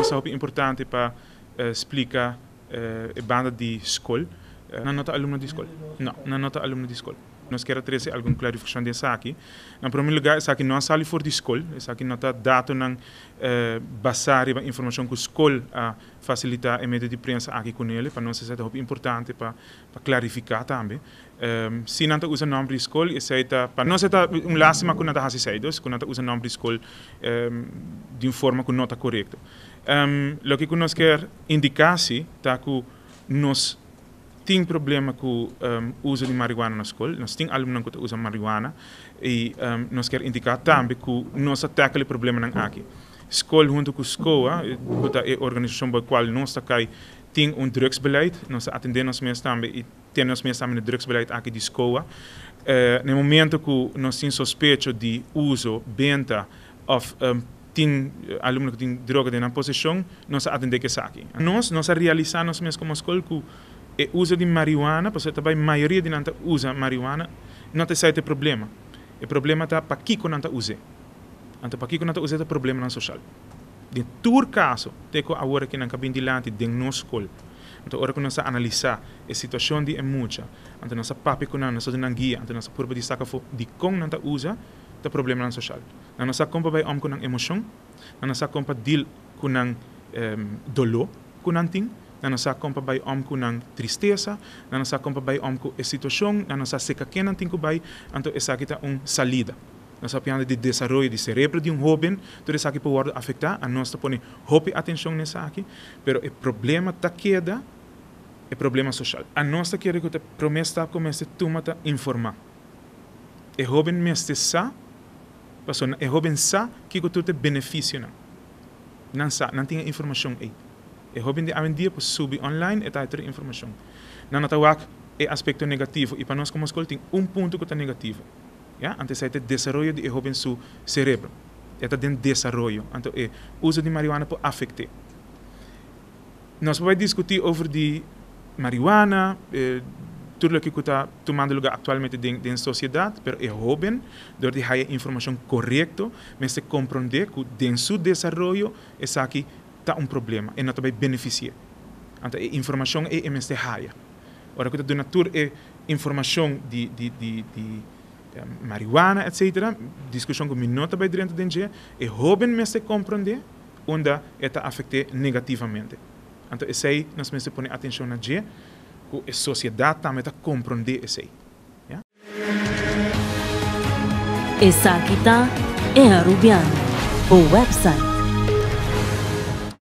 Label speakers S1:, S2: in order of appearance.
S1: Ta hopi importante pa splica e banda di scol. Nan no ta alumno di scol. No, nan no ta alumno di scol. Nos kier a trece algun clarificacion di esaki. Na prome lugar, esaki no a sali for di scol. Esaki no ta datonan basa riba informacion cu scol a facilita e medio di prensa aki cu nele. Pa nos esaki ta hopi importante pa clarifica tambe. Si nan ta usa nomber di scol, esey ta, pa nos e ta un lastima cu nan ta haci esey, dus cu nan ta usa nomber di scol di un forma cu no ta corecto. Loke cu nos kier indica si ta cu nos tin problema cu uso di marihuana na scol, nos tin alumnonan cu ta usa marihuana y nos kier indica tambe cu nos ta tackle e problemanan aki. Scol hunto cu SCOA, cu ta e organisacion bo cual nos ta cay, tin un drugsbeleid, nos ta atende nos mes tambe y Tene nos mes tambe na drugsbeleid aki di SCOA. Na e momento ku nos tin sospecho di uso, benta òf tin alumno ku tin droga den nan poseshon, nos a atendé ku esaki. Nos nos a realisá nos mes komo skol ku e uso di marihuana, pasobra ta bai mayoria di nan ta usa marihuana, no ta esei ta e problema. E problema ta pakiko nan ta us'é. Anto pakiko nan ta us'é ta problemanan soshal. Den tur kaso, te ku awor aki nan ka bin dilanti den nos skol. Anto ora ku nos a analisá e situashon di e mucha, anto nos a papia ku nan, nos a duna nan guia, anto nos a purba di saka afó dikon nan ta usa ta problemanan soshal. Nan no sa kon pa bai om ku nan emoshon, nan no sa kon pa deal ku nan doló ku nan tin, nan no sa kon pa bai om ku nan tristesa, nan no sa kon pa bai om ku e situashon, nan no sa seka ken nan tin ku bai, anto esaki ta un salida. Nos ta papiando di desaroyo di serebro di un hoben, tur esaki por wordo afecta, anos ta pone hopi atencion na esaki, pero e problema ta keda e problema social. Anos ta kere cu ta prome stap cu mester tuma ta informa. E hoben mester sa, pasobra e hoben sa kico tur ta e beneficionan. Nan sa, nan tin e informacion ey. E hoben di awendia por subi online e ta hay tur e informacion. Nan no ta wak e aspecto negativo y pa nos como scol tin un punto cu ta negativo. Ya, anto esei ta e desaroyo di e hoben su serebro. E ta den desaroyo, anto e uso di marihuana por afekt'é. Nos por bai diskutí over di marihuana, tur loke ku ta tumando lugá aktualmente den den sosiedat, pero e hoben dor di haya informashon korekto mester komprondé ku den su desaroyo esaki ta un problema, e no ta bai benefisi'é. Anto e informashon ei e mester haya. Ora ku ta duna tur e informashon di di di di marihuana etcetera, diskushon ku mi no ta bai drenta den dje, e hoben mester komprondé unda e ta afekt'é negativamente. Anto esei nos mester pone atenshon na dje, ku e sosiedat tambe ta komprondé esei. Ya.
S2: Esaki ta E Arubiano, bo website.